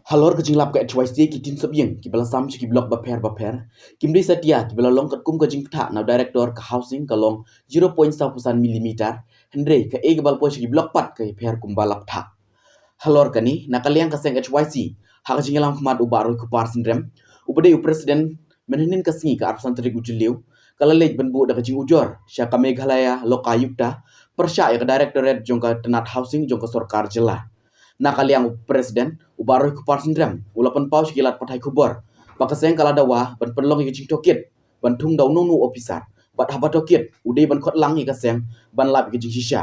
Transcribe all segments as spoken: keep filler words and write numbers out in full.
Halor ka jinglap ka H Y C, ki tin sop ïing kiba la sam sha ki block bapher bapher kim dei satia kiba la long katkum ka jingpyntha na u director ka housing ka long zero point saw phew san millimeter, hynrei kaei kaba la poi sha ki block pat ka ïapher kumba la pynthah. Halor kane, na ka liang ka seng H Y C, ha ka jingïalam khmat u Bah Roy Kupar Syndrem, uba dei u president, mynhynnin ka sngi ka arphew san tarik u Jylliew, ka la leit ban buh da ka jingujor sha ka Meghalaya Lokayukta pyrshah ïa ka directorate jong ka tnat housing jong ka sorkar jylla. Na ka liang u president u Bah Roy Kupar Syndrem u la pynpaw sha ki lad pathai khubor ba ka seng ka la dawa ban pynlong ïa ka jingtohkit ban thung da uno uno u officer, bad haba tohkit u dei ban khot lang ïa ka seng ban lap ïa ka jingshisha.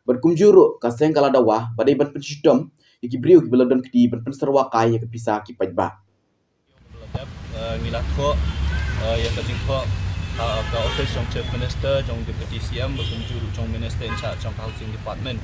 Bad kumjuh ruh ka seng ka la dawa ba dei ban pynshitom ïa ki briew kiba la don kti ban pynsyrwa kai ïa ka pisa ki paidbah. Eh, ngi la thoh, eh, ïa ka jingthoh, eh, ka office jong Chief Minister, jong Deputy C M, bad kumjuh ruh jong Minister in charge jong ka Housing Department.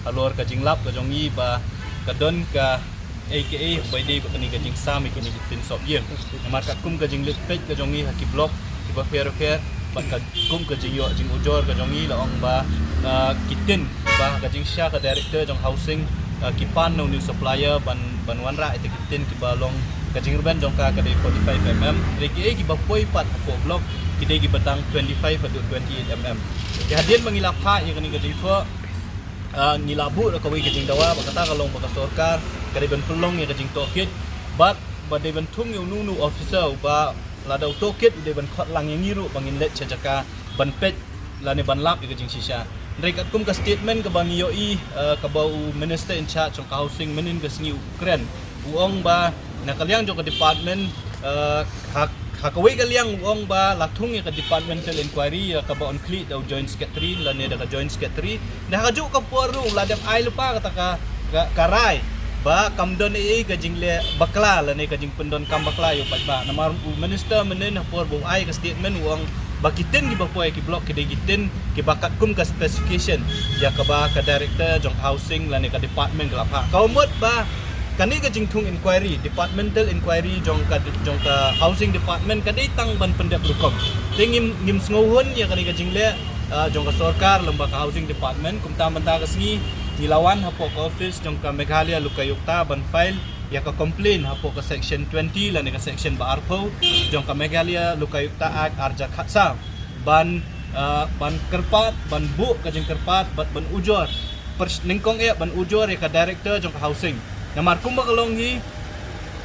Halor ka jinglap ka jong ngi ba ka don kaei kaei ba dei ba kane ka jingsam ïa kine ki tin sop ïing. Namar katkum ka jingleit peit ka jong ngi ha ki block kiba pher bapher, bad katkum ka jingïoh jingujor ka jong ngi la ong ba, eh, ki tin ba ka jingshisha ka director jong housing, eh, ki pan na u new supplier ban, ban wanrah ïa ki tin kiba long ka jingrben jong ka ka dei forty-five mm. Hynrei kiei kiba poi pat hapoh block ki dei kiba tang twenty-five haduh twenty-eight mm. Te hadien ba ngi la phah ïa kane ka jingthoh, eh, ngi la buh da kawei ka jingdawa ba kata ka long ba ka sorkar ka dei ban pynlong ïa ka jingtohkit, bad ba dei ban thung ïa uno uno u officer uba lada u tohkit u dei ban khot lang ïa ngi ruh ba ngin leit sha jaka ban peit lane ban lap ïa ka jingshisha. Hynrei katkum ka statement kaba ngi ïohi, eh, kaba u Minister in charge jong ka housing mynhynnin ka sngi u kren, u ong ba na ka liang jong ka department, eh, ha, ha kawei ka liang u ong ba la thung ïa ka departmental inquiry, ïa kaba yn khlieh da u Joint Secretary lane da ka Joint Secretary. Te ha kajuh ka por ruh la dep ai lypa kata ka, ka, ka rai ba kam don ei ei ka jingleh bakla lane ka jingpyndonkam bakla ïa u paidbah. Namar u Minister mynhynnin ha por ba u ai ka statement u ong ba ki tin kiba poi ha ki block ki dei ki tin kiba katkum ka specification ïa kaba ka director jong housing lane ka department ka la phah. Kaba mut ba kane ka jingthung inquiry, departmental inquiry jong ka, jong ka housing department ka dei tang ban pyndep rukom. Te ngim, ngim sngewhun ïa kane ka jingleh, ah, jong ka sorkar lyngba ka housing department. Kumta mynta ka sngi ngi la wan hapoh ka office jong ka Meghalaya Lokayukta ban file ïa ka complaint hapoh ka section twenty lane ka section ba arphew jong ka Meghalaya Lokayukta Act ar hajar khatsaw ban, ah, ban kyrpad, ban buh ka jingkyrpad bad ban ujor, pyrsh-, nyngkong eh ban ujor ïa ka director jong ka housing. Namar kumba ka long hi,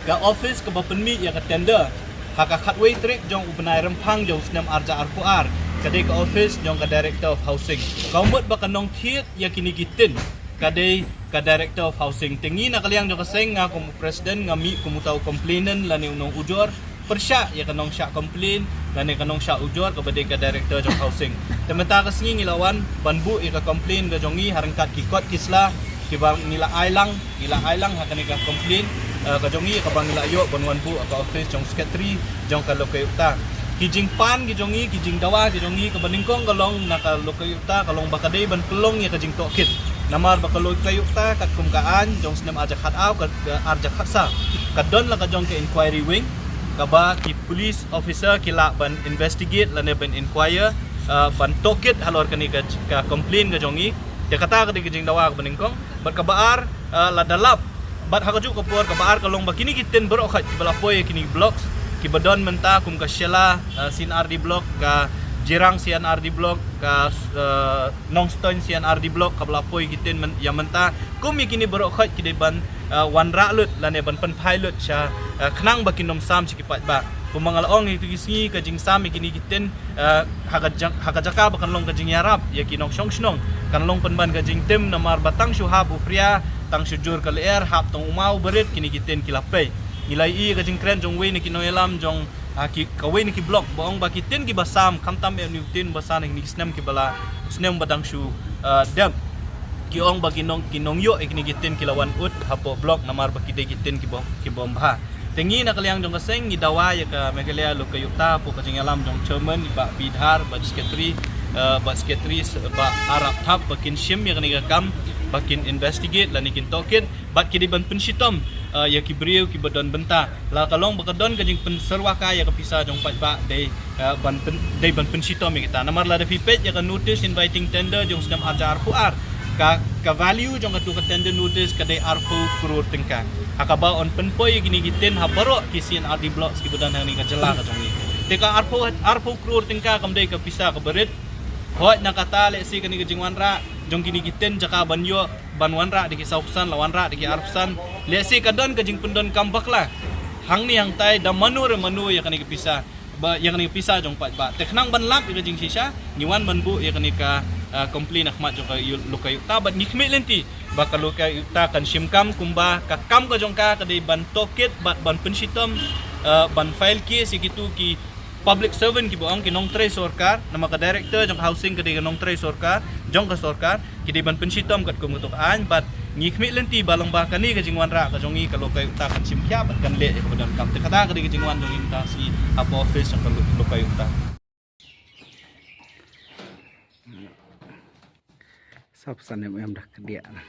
ka office kaba pynmih ïa ka tender ha ka khatwei tarik jong u bnai Rymphang jong u snem ar hajar arphew ar ka dei ka office jong ka director of housing. Kaba mut ba ka nongthied ïa kine ki tin ka dei ka director of housing. Te ngi na ka liang jong ka seng, nga kum u president, nga mih kum uta u complainant lane u nongujor pyrshah ïa ka nongshah complain lane ka nongshah ujor kaba dei ka director jong housing. Te mynta ka sngi ngi la wan ban buh ïa ka complain ka jong ngi ha ryngkat ki kot ki sla kiba ngi la ai lang, ngi la ai lang ha kane ka complain, eh, ka jong ngi kaba ngi la ïoh ban wan buh ha ka office jong secretary jong ka Lokayukta. Ki jingpan ki jong ngi, ki jingdawa ki jong ngi kaba nyngkong ka long na ka Lokayukta ka long ba ka dei ban pynlong ïa ka jingtohkit. Namar ba ka Lokayukta katkum ka aiñ jong u snem ar hajar khatarphew, ka ar hajar khatsaw, ka don la ka jong ka inquiry wing kaba ki police officer ki lah ban investigate lane ban inquire, ah, ban tohkit halor kane ka, ka complain ka jong ngi. Te kata ka dei ka jingdawa kaba nyngkong. Bad kaba ar, ah, lada lap, bad ha kajuh ka por kaba ar ka long ba kine ki tin baroh khoit kiba la poi ha kine ki blocks kiba don mynta kum ka Shella, ah, C and R D block, ka Jirang C and R D block, ka, ah, Nongstoiñ C and R D block kaba la poi ki tin myn-, ïa mynta. Kum ïa kine baroh khoit ki dei ban, ah, wanrah lut lane ban pynphai lut sha, ah, khnang ba kin ym sam sha ki paidbah. Kumba nga la ong, ïa kito ki sngi ka jingsam ïa kine ki tin, ah, ha ka jaka, ha ka jaka ba kan long ka jingïarap ïa ki nongshong shnong, kan long pynban ka jingtim namar ba tang shu hap u phria, tang shu jur ka lyer, hap tang u maw barit kine ki tin ki la pei. Ngi la ïohi ka jingkren jong uwei na ki nongïalam jong, ah, ki, kawei na ki block ba ong ba ki tin kiba sam khamtam eh une u tin ba san ha kine ki snem kiba la, snem ba dang shu, ah, dep. Ki ong ba ki nong, ki nongïoh ïa kine ki tin ki la wan ud hapoh block namar ba ki dei ki tin kibym, kibym bha. Te ngi na ka liang jong ka seng ngi dawa ïa ka Meghalaya Lokayukta hapoh ka jingïalam jong chairman, i Bah P Dhar, bad secretary, eh, bad secretary, Bah Arap Thap, ba kin shim ïa kane ka kam, ba kin investigate lane kin tohkit, bad ki dei ban pynshitom, eh, ïa ki briew kiba don bynta. La ka long ba ka don ka jingpynsyrwa kai ïa ka pisa jong paidbah, dei, eh, ban pyn-, dei ban pynshitom ïa kita. Namar lada phi peit ïa ka notice inviting tender jong u snem ar hajar arphew ar, Ka, ka value jong katu ka tender notice ka dei arphew klur tyngka. Ha kaba yn pynpoi ïa kine ki tin ha baroh ki C and R D blocks kiba don hangne ha ka jylla ka jong ngi. Te ka arphew, arphew klur tyngka kam dei ka pisa kaba rit. Hooid na kata lehse kane ka jingwanrah jong kine ki tin jaka ban ïoh ban wanrah da ki sawphew san, la wanrah da ki arphew san. Lehse ka don ka jingpyndonkam bakla hangne hangtai da mano re mano ïa kane ka pisa. Ba ïa kane ka pisa jong paidbah. Te khnang ban lap ïa ka jingshisha, ngi wan ban buh ïa kane ka, ah, complain ha khmat jong ka yu-, lokaïukta bad ngi khmih lynti ba ka lokaïukta kan shim kam kumba ka kam ka jong ka ka dei ban tohkit bad ban pynshitom, ah, ban file case ïa kitu ki public servant kiba ong ki nongtrei sorkar, namar ka director jong ka housing ka dei ka nongtrei sorkar jong ka sorkar, ki dei ban pynshitom katkum katu ka aiñ bad ngi khmih lynti ba lyngba kane ka jingwanrah ka jong ngi ka lokaïukta kan shim khia bad kan leh ïa kaba donkam. Te kata ka dei ka jingwan jong ngi mynta shi hapoh office jong ka lo-, lokaïukta. Sawphew san mm da ka diah na.